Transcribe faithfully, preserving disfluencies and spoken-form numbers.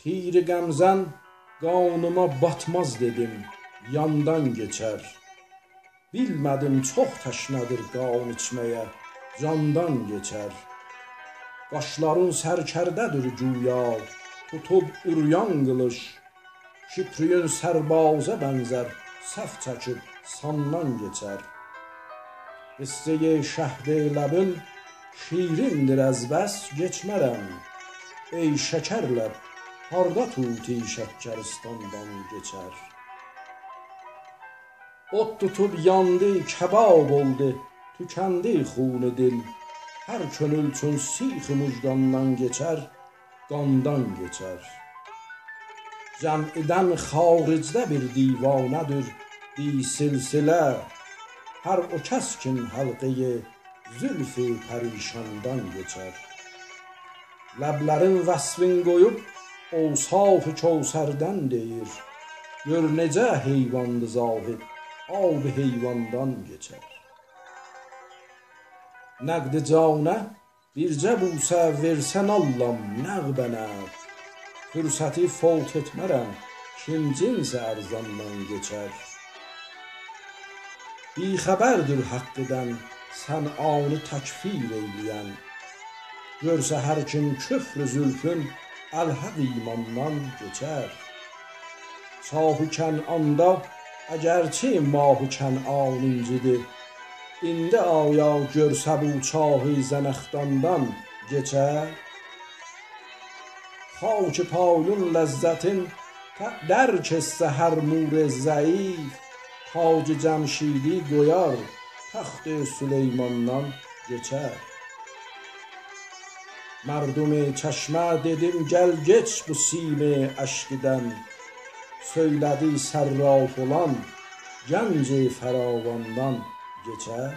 تیر غمزه‌ن قانیما باتماز دئدیم، یاندان کئچر. بیلمه‌دیم چوخ تشنه‌دیر قان ایچمه‌یه، جاندان کئچر. قاشلارین سرکرده‌دیر گویا، توتوب عریان قیلیش. شکریین سربازا بنزر، صف چکیب ساندان کئچر. قصه‌ی شهد لبین شیریندیر، از بس کئچمرم. ای شکر لب، هاردا طوطی شکرستاندان کئچر؟ اود توتوب یاندی، کباب اولدو، توکندی خون دل. هر کؤنول چون سیخ مژگاندان کئچر، قاندان کئچر. جمعیدن خارجده بیر دیوانه‌دیر، دی سلسله. هر او کس کیم حلقه‌ی زلف پریشاندان کئچر. لبلرین وصفین قویوب، اوصاف کوثردن دئییر. گؤر نئجه حیواندی زاهد، آب حیواندان کئچر. نقد جانه بیرجه بوسه وئرسن آللام، نقب‌نقد. فرصتی فوت ائتمرم، کیم جنس ارزاندان کئچر؟ بی‌خبردیر حقیدن صنعانی تکفیر ائیله‌ین. گؤرسه هر کیم کفر زلفون، الحق ایماندان کئچر. چاه کنعاندا اگرچه ماه کنعان اینجیدی، ایندی آیا گؤرسه بو چاه زنخداندان کئچر؟ خاک پایین لذتین ت-، درک ائتسه هر مور ضعیف، تاج جمشیدی قویار، تخت سلیماندان کئچر. مردم چشمه دئدیم، گل کئچ بو سیم عشقیدن. سؤیله‌دی صراف اولان، گنج فراواندان کئچر.